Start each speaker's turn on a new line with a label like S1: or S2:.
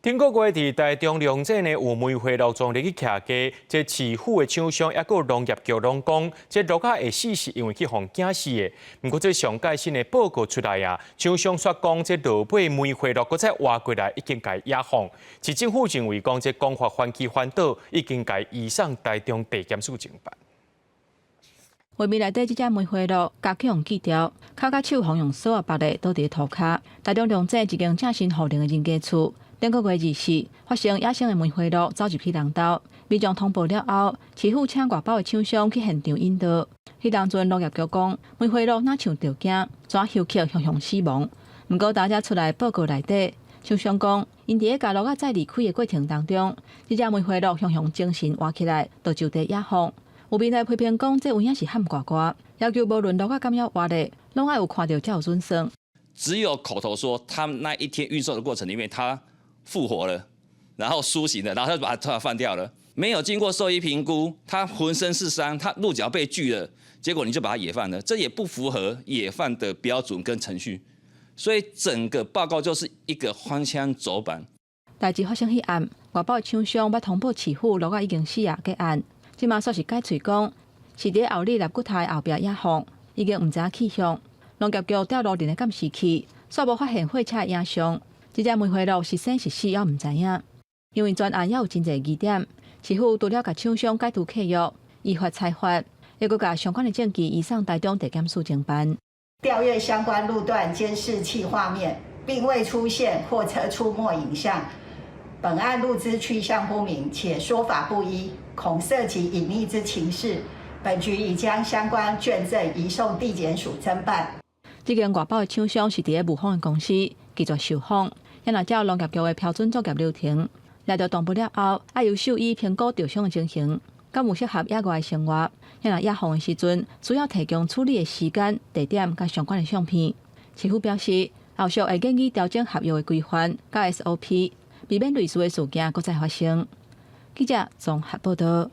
S1: 頂個月佇台中龍井呢有梅花鹿撞入去徛家，這飼府的廠商抑閣農業局攏講，這鹿仔會死是因為去予驚死的。毋過這上蓋新的報告出來啊，廠商煞講這落尾梅花鹿閣再活過來，已經共野放。市政府認為講這講法翻起翻倒，已經共移送台中地檢署偵辦。
S2: 畫面內底這隻梅花鹿，頰去予鋸掉，跤佮手予用索仔縛咧，倒佇塗跤。台中龍井一間正新戶齡的人家厝，頂個月24發現野生的梅花鹿走入去人兜，民眾通報了後，市府請外包的廠商去現場引導。彼當陣農業局講，梅花鹿若像著驚，怎休克雄雄死亡。毋過大家出來報告內底，廠商講，𪜶佇咧共鹿仔載離開的過程當中，這隻梅花鹿雄雄精神活起來，就就地野放。有民來批評講，這有影是譀呱呱，要求無論鹿仔敢猶活咧，攏愛有看著才有準算。
S3: 只有口頭說，他那一天運送的過程裡面，他復活了，然後甦醒了，然後他就把他放掉了，沒有經過獸醫評估，他渾身是傷，他鹿角被鋸了，結果你就把他野放了，這也不符合野放的標準跟程序，所以整個報告就是一個荒腔走板。
S2: 代誌發生彼暗，外包廠商欲通報市府鹿仔已經死啊結案。這馬煞是改喙講，是佇後里納骨台後壁野放，已經毋知影去向。農業局調路人的監視器，煞無發現貨車的影像。這隻梅花鹿是生是死，猶毋知影。因為全案猶有真濟疑點，市府除了共廠商解除契約、依法裁罰，猶閣共相關的證據移送台中地檢署偵辦。
S4: 調閱相關路段監視器畫面，並未出現貨車出沒影像。本案鹿隻去向不明，且說法不一，恐涉及隱匿之情事。本局已將相關卷證移送地檢署偵辦。
S2: 這間外包的廠商是佇咧霧峰的公司，拒絕受訪。也若照農業局的標準作業流程，掠著動物了後，愛由獸醫評估著傷的情形，敢有適合野外的生活。也若野放的時陣，需要提供處理的時間、地點佮相關的相片。市府表示，後續會建議調整合約的規範佮 SOP，避免類似的事件閣再發生。記者綜合報道。